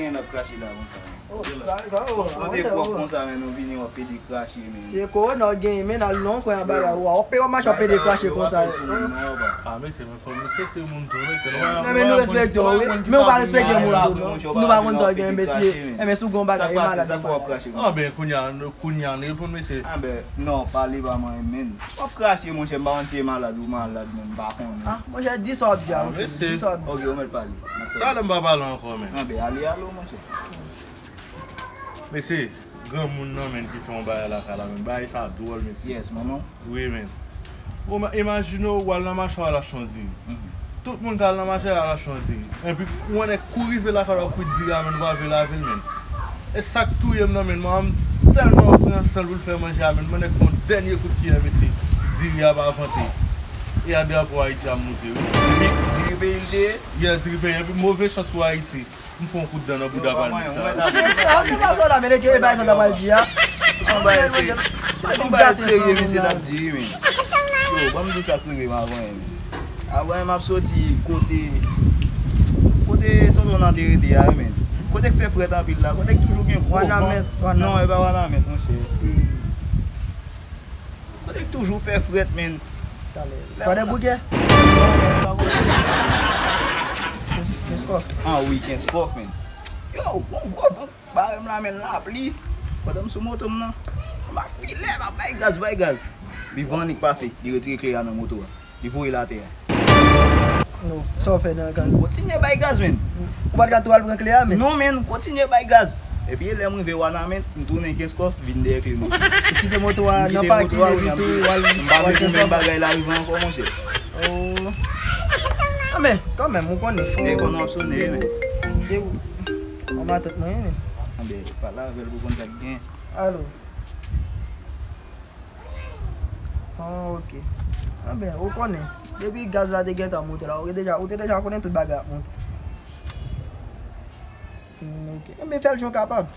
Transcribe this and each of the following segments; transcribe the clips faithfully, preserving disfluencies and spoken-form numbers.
N ap krache la konsa. Oh, la, la, oh, kote pwòp konsa, men nou vini w ap pede krache, men. Se kowona w genyen, men al nan yon kwen anba la, w ap pede mache w ap pede krache konsa. Ah, mesye, men fò nou respekte moun tou, mesye. Non, men nou respekte w, wi. Men ou pa respekte moun tou, non. Nou pa konn sa w gen, mesye. E, men si w gen yon bagay, e malad ou pa. Ah, ben, kounye a, kounye a, n reponn, mesye. Ah, ben, non, pale pa mwen, men. W ap krache, monchè, m pa konn si e malad ou malad, men m pa konnen. Ah, monchè, di sa w ap di a, monchè, di sa w ap di. Ok, ou mèt pale. Talè m pa pale ankò, men. Ah, ben, ale, ale, monchè. Mesye, granmoun nan, men, ki fè yon bagay lakay la, men. Bagay sa dwòl, mesye. Yes, manman. Wi, men. Ou ma-, imajine w, w al nan mache, w al achte yon diri. Tout moun k al nan mache, al achte yon diri. Epi, ou wè nèg kou rive lakay la, w ap kwit diri a, men, ou pa vle lave l, men. E sa k touye m nan, men. Manman m tèlman pran san l pou l fè manje a, men. Mwen nèk fè yon dènye kout kiyè, mesye. Diri a pa vante. E a drapo Ayiti ap moute, wi. Diri, diri peyi l te ye? Yeah, diri peyi. Epi, move chans pou Ayiti. M fè yon kout dan nan bouda pa l sa. Sa, se pa sa w ta mele ke e bay sa w ta pral di a. Se yon bagay serye, se yon bagay serye, mesye, t ap di, wi, men. Yo, ban m di sa k rive m avan, men. Avan, m ap soti kote, kote tonton nan te rete a, wi, men. Kote k fè frèt anpil la, kote k toujou gen gwo van. Wanament, Wanament. Non, e pa Wanament, monchè. Kote k toujou fè frèt, men. Talè. Kwadèboukè? Kenskòf. Ah wi, Kenskòf, men. Yo, yon gwo van bare m la, men, lapli. Pandan m sou moto m nan, m ap file, m ap bay gaz, bay gaz. Li van annik pase, li retire kle a nan moto a. Li voye l atè a. Non, sa w fè nan kay? Kontinye bay gaz, men. Ou pa t ka tou al pran kle a, men? Non, men, kontinye bay gaz. Epi lè m rive Wanament, m tounen Kenskòf, vin dèyè kle moto. Ou kite moto a nan pakin epi tou w al, w al Kenskòf? M pa vle pou menm bagay la rive ankò, monchè. Oh. Ah, men, kanmenm, ou konnen fò. Telefòn nan ap sone, men. E ou? Yon matant mwen, men. Anben, pale avè l pou konn sa k gen. Alo. Ah, ok. Anben, ou konnen. Depi gaz la te gentan monte la, ou te deja, ou te deja konnen tout bagay ap monte. Hmm, ok. Enben, fè l jan w kapab.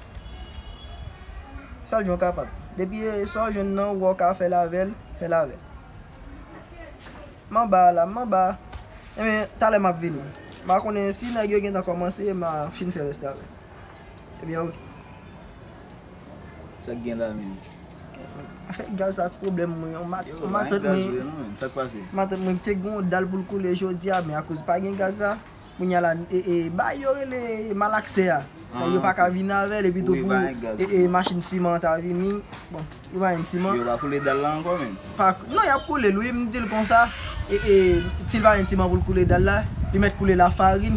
Fè l jan w kapab. Depi, eh, sa w jwenn nan, ou wè w ka fè l avè l, fè l avè l. M anba a la, m anba a. Enben, talè m ap vini. M pa konnen si nèg yo gentan kòmanse, m a fin fè rès travay. Ebyen, ok. Sa k gen la menm? Afè gaz sa k pwoblèm mwen. Yon mat-, yon matant mwen, sa k pase? Matant mwen te gen yon dal pou l koule jodi a, men akoz pa gen gaz la, kounye a la, e, e, bay yo rele malaksè a. Yo pa ka vin avè l, epi tou pou, e, e, machin siman an ta vini. Bon, yo pa gen siman. Yo pa koule dal la ankò menm? Pa, non, y ap koule l, wi, m di l konsa. E, e, si l pa gen siman pou l koule dal la, li mèt koule lafarin.